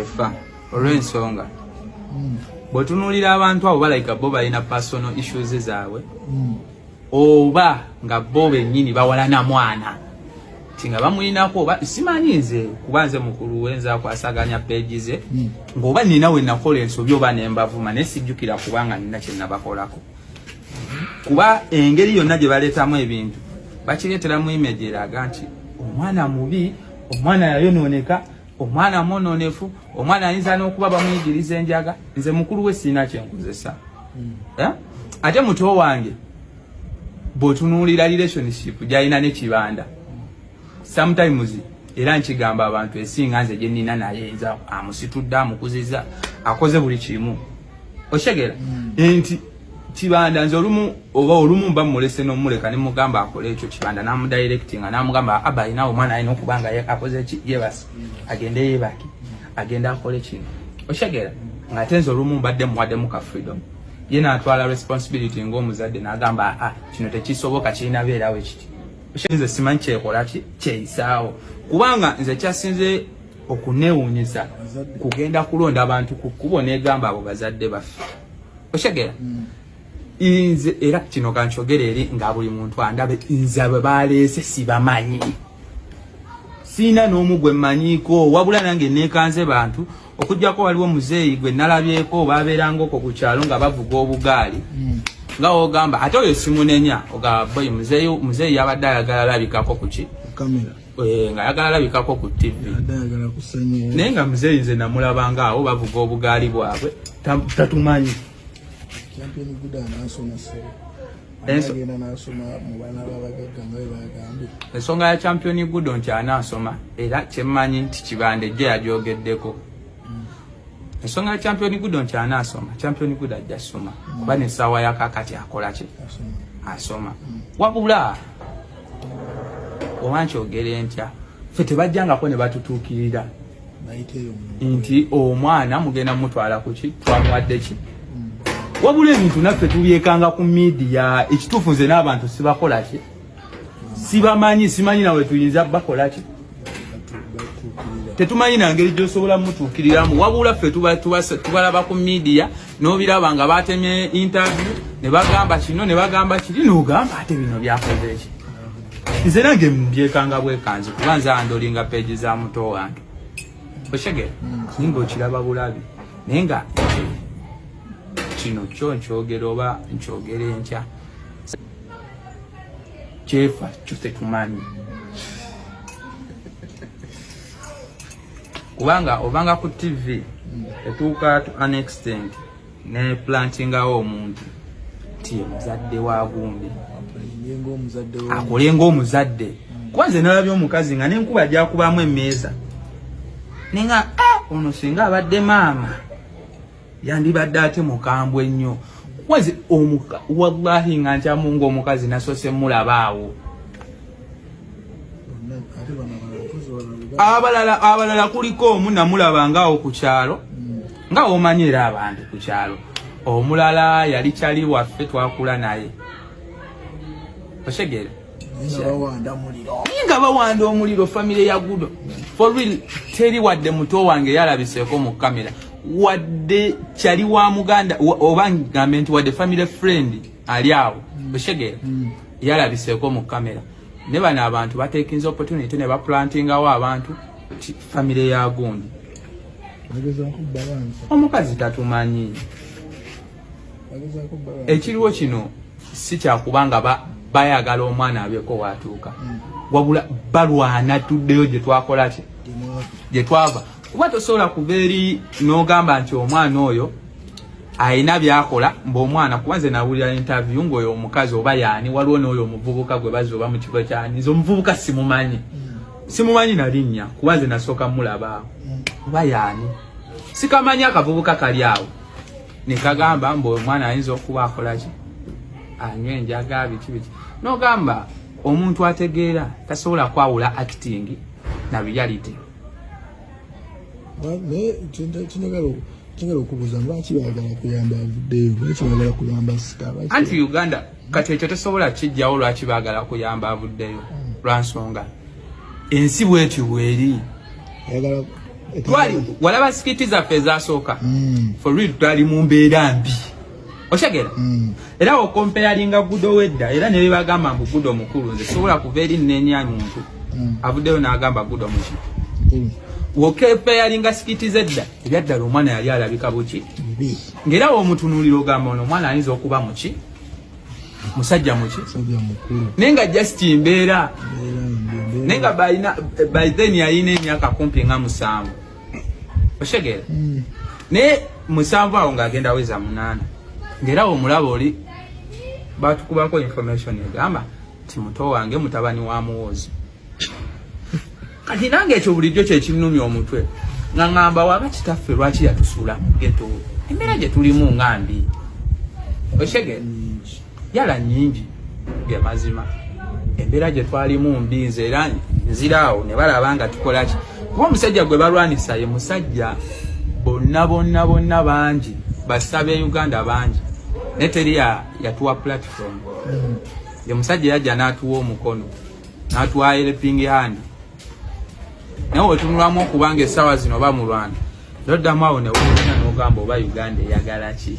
Kyefa olw'ensonga bw'otunuulira abantu abo, balabika bo balina personal issues zaabwe oba nga bo bennyini bawalana mwana ti nga bamulinako oba simanyi. Nze kuba nze mukulu we, nze akwasaganya page ze, ng'oba nina we nakola ensobi oba nembavuma, naye sijjukira kubanga nina kye nabakolako, kuba engeri yonna gye baleetamu ebintu bakireeteramu image eraga nti omwana mubi, omwana yayonooneka, omwana mwononefu, omwana ayinza n'okuba bamuyigiriza enjaga. Nze mukulu we sirina kyenkozesa. Eh? Ate muto wange bw'otunuulira relationship gy'alina ne Kibanda, sometimes era nkigamba abantu, esinga nze gye nnina naye. Nze amusitudde, amukuziza, akoze buli kimu, oshegera nti Kibanda nze olumu oba olumu mba mulese n'omuleka ne mugamba akole ekyo. Kibanda n'amudirectinga n'amugamba, "Aba alina omwana, alina okuba nga akoze ki, yebase, agende yebake, agende akole kino," oshegera. Ng'ate nze olumu mbadde muwaddemu ka freedom, ye n'atwala responsibility ng'omuzadde n'agamba, "Ah, kino tekisoboka, kirina beerawo ekiti." Nze simanyi kyekola ki kyeyisaawo, kubanga nze kyasinze okuneewuunyisa kugenda kulonda abantu ku kkubo n'egamba abo bazadde baffe, oshegera. Nze era kino kankyogere eri nga buli muntu andabe, nze abo baleese sibamanyi, siina n'omu gwe mmanyiiko, wabula nange neekanze bantu okugjako waliwo muzeeyi gwe nalabyeko, babeeranga okwo ku kyalo nga bavuga obugaali, nga wogamba ate oyo simunenya, ogamba boy muzeeyi, muzeeyi yabadde ayagala alabikako ku ki? Kamera. Eh, nga ayagala alabikako ku TV. Adde ayagala kusanya. Naye nga muzeeyi nze namulabanga awo bavuga obugaali bwabwe, tatumanyi. Champion Gudo anaasoma, ssebo? Agenda n'asoma mu baana b'abagagga nga bwe bagambye? Ensonga ya Champion Gudo nti anaasoma, era kyemmanyi nti Kibanda ejje yagyogeddeko. Ensonga ya Champion Gudo nti anaasoma, Champion Gudo ajja soma, kuba nessaawa yakakati akola ki? Asoma. Asoma. Wabula oba nkyogere ntya, ffe tebajjangako ne batutuukirira bayiteeyo mu nti omwana mugenda mutwala kuki, twamuwadde ki. Wabula ebintu naffe tubyekanga ku media. Ekituufu nze n'abantu sibakola ki, sibamanyi, simanyi nawe tuyinza bakola ki. Batuukirira. Tetumanyi na ngeri gyosobola mutuukiriramu, wabula ffe tubalaba ku media n'obiraba nga batemye interview ne bagamba kino ne bagamba kiri, n'ogamba ate bino byakoze ki. Nze nange mbyekanga bwekanzi, kuba nze andolinga page za muto wange, oshegera, naye nga okiraba bulabi. Naye nga kino kyo nkyogera oba nkyogere enkya, kyefa kyo tetumanyi, kubanga obanga ku TV etuuka to an extent ne plantingawo omuntu ti ye muzadde wa gundi. Ye ng'omuzadde wo. Akole ng'omuzadde, kuba nze nalabye omukazi nga n'enkuba gyakubamu emmeeza, nenga, "Ah, ono singa abadde maama yandibadde ate mukambwe nnyo." Kuba nze wallahi nga ntyamu ng'omukazi nasoose mulaba awo. Bonna ate bano abalala mpozi balala. Abalala kuliko omu namulaba ngaawo ku kyalo, nga omanyi era abantu ku kyalo. Omulala yali kyali waffe, twakula naye, oshegere. Naye nga bawanda muliro. Naye nga bawanda omuliro. Famire ya Gudo, for real, teri wadde muto wange yalabiseeko mu kamera, wadde kyali wa muganda oba ngambe nti wadde family friend ali awo, oshegere, yalabiseeko mu kamera. Ne bano abantu batekinze opportunity ne baplantingawo abantu ti famire ya gundi. Bagezaako balance. Omukazi tatumanyi. Bagezaako balance. Ekiriwo kino si kyakubanga bayagala omwana abeeko watuuka, wabula balwana tuddeyo gye twakola ki, gye twava, kuba tosobola kuva eri n'ogamba nti omwana oyo ayina byakola mbu omwana. Kuba nze nawulira interview ng'oyo omukazi oba yaani, waliwo n'oyo omuvubuka gwe bazza oba mu kifo kyani. Nze omuvubuka simumanyi, simumanyi na linnya, kuba nze nasooka mulabaawo oba yaani, sikamanyi. Akavubuka kali awo ne kagamba mbu omwana ayinza okuba akola ki, anywa enjaga, biki biki, n'ogamba omuntu ategeera tasobola kwawula acting na reality. Naye kinjagala okubuuza, lwaki baagala kuyamba avuddeyo? Lwaki baagala kuyamba sita? Anti Uganda kati ekyo tosobola kijjawo lwaki baagala kuyamba avuddeyo, lwa nsonga ensi bwetyo bweri. Ayagala Twali walaba skit zaffe ezasooka. For real, twali mu mbeera mbi, oshegera. Era ocomparinga Gudo wedda, era ne bebagamba mbu Gudo mukulu, nze sobola kuva eri nnenya muntu avuddeyo n'agamba Gudo muki. Wocomparinga skit zedda, ebyaddala omwana yali alabika buki? Bibi. Ng'era womutunuulira ogamba ono omwana ayinza okuba muki, musajja muki? Musajja mukulu. Naye nga just mbeera. Mbeera mbi, mbeera. Naye nga by then yalina emyaka kumpi nga 7, oshegera. Naye 7 awo ng'agenda weza 8, ng'era omulaba oli batukubako information egamba ti muto wange mutabani wa Muwoozi. Kati nange ekyo bulijjo kyekinnumya omutwe, nga ŋŋamba waba kitaffe lwaki yatusuula mu ghetto, embeera gye tulimu nga mbi, oshegera, yala nnyingi. Ge mazima, embeera gye twalimu mbi. Nze era nziraawo ne balaba nga tukola ki, kuba omusajja gwe balwanisa ye musajja bonna bonna bonna bangi basaba e Uganda bangi, naye teri yatuwa platform. Ye musajja yajja n'atuwa omukono, n'atuwa helping hand, naye otunulamu okubanga essaawa zino bamulwana, noddamu awo newunya n'ogamba oba Uganda eyagala ki?